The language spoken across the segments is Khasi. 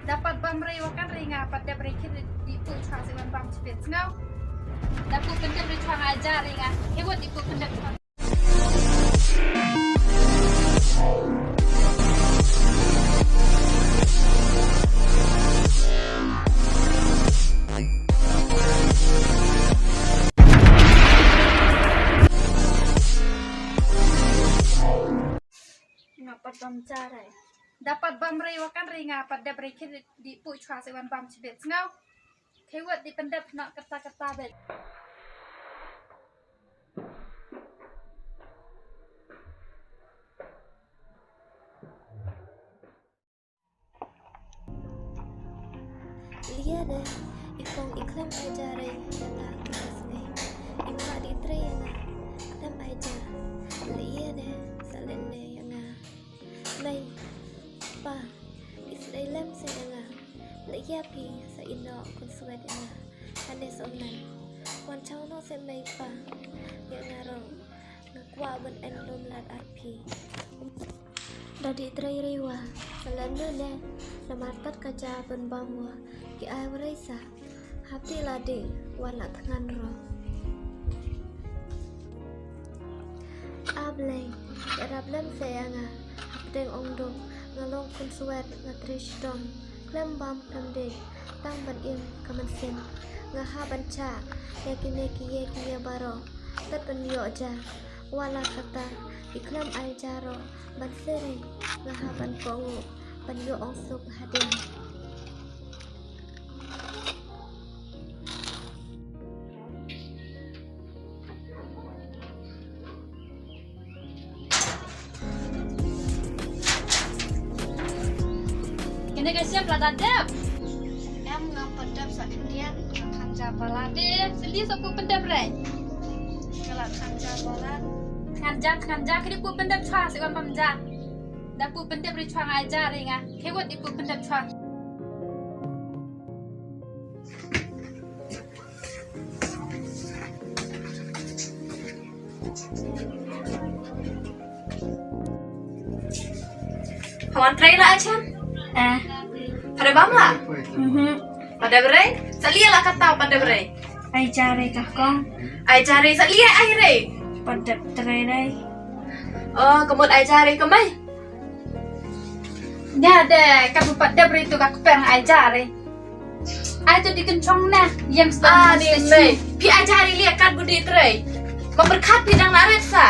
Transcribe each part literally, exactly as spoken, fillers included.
Da pat bam rei wa kan rei nga pat dep rei khit di pu chwa se wan bam chipet sngaw. Da pu pyndep rei chwa nga ja rei nga. He wat di pu pyndep chwa. Nga pat bam ja rei. Da pat bam rei wa kan rei nga pat dep rei khit di pu chwa se wan bam chibet sngaw. Khewat di pyndep na kata kata bet. Lia de, i kong i khlem ai ja rei ïa nga ki ka sngi. I pa di trei ïa nga khlem ai ja. Lia de, sa len de ïa nga. Mei, pa, i sdei lem se ïa nga. Lia phi sa ïeh noh khun swet ïa nga. Hane sa ym nang wan chaw noh se mei pa ïa nga rong. Nga kwah ban en lum lad ar phi. Da dih trei rei wa sa leh nu ne namar tat ka ja ban bam wa ki ai wa rei sa. Hapdih la dih wa la thngan ro. A Blei, ïarap lem se ïa nga. Hapdeng ong dum nga long khun swet nga trei shitom. Khlem bam khlem dih tang ban im ka mynsiem. Nga hap ban chah ïa kine ki ïe ki ïe baroh. Tat ban ïoh ja. Wat la kata ki khlem ai ja ruh ban syrei. Nga hap ban kohnguh ban ïoh ong suk hadien. Kine ka siap la da dep. Em, ngam pat dep sa khyndiat, nga khan ja palat. Dep, seli sa pu pyndep rei. Nga la khan ja palat. Khan ja, khan ja, kine pu pyndep chwa, si wan pam ja. Da pu pyndep rei chwa nga ai ja rei nga. Khewat di pu pyndep chwa. Pha wan trei la, Achan? Eh. Pha dep bam la? Mhm. Pha dep rei? Sa lia la kata pha dep rei. Ai ja rei ka kong. Ai ja rei sa lia ai rei. Pha dep trei rei. Oh, ka mut ai ja rei ka mei. Nia de, ka bu pat dep rei tu ka kper ai ja rei. Ai tu di kynchong na, yang sdang. Ah, ni mei. Phi ai ja rei lia kat bu di trei. Ma pyrkhat phi dang la ret sa.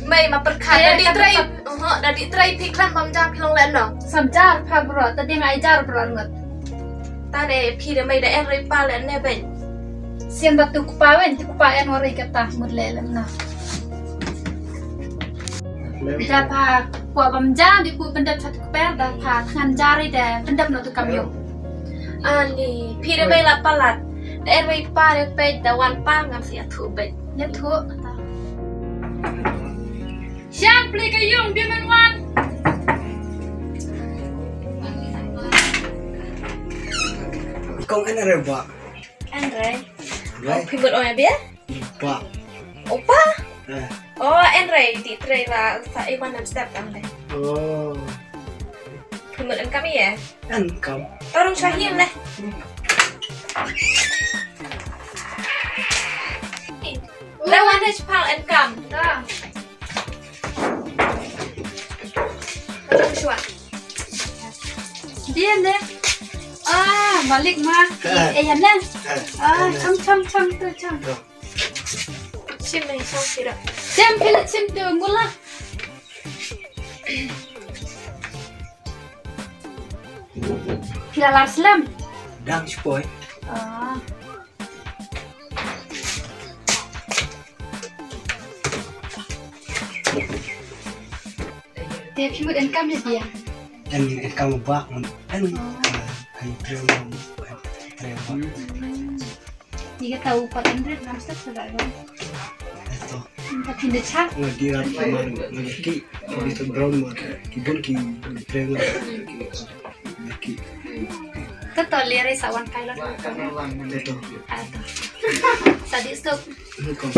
Mei, ma pyrkhat da di trei. Oho, da di trei phi khlem bam ja phi long leh no. Sam jar pha bro, ta ding ai jar bro ngut. Ta de phi de mei da en rei pa leh ne ben. Sien ba tu kpa wen, tu kpa en wa rei kata mut leh leh no. Da pha kwah bam ja di pu pyndep cha tu kper da pha thngan ja rei da pyndep no tu kam ïoh. Ani, phi da mei la palat. Da en rei pa rei peit da wan pa ngam si ïathuh beit. Ïathuh ta. Shan pli ka yung bi men wan. Kong en rei ba. En rei. Rei. Phi mut ong ïa bia? Upa. Upa? Eh. Oh, en rei, di trei la sa i wan nam step tang dei. Oh. Phi mut en kam ïa? En kam. Tarung shahi em leh. Leh wan dei chipal en kam. Da. Tarung shwa. Dia ne. Ah, malik ma. Eh. Eh, ya ne. Eh. Ah, cham, cham, cham tu cham. Chim ni cham sira. Chim pila chim tu mula. Pila la slem. Dang spoi. Ah. Te phi mut en kam ne bia? En, en kam ba mut en, eh, en treo, en treo ba. Ni kata u pat en rit nam step sa ba. Eto. Ka phi ne cha? Nga di rat ki mar, nga ki, ki to brown mar, ki bun ki treo mar. Ki. Kata le re sa wan kai la. Eto. Eto. Sa di stop. Ni kom.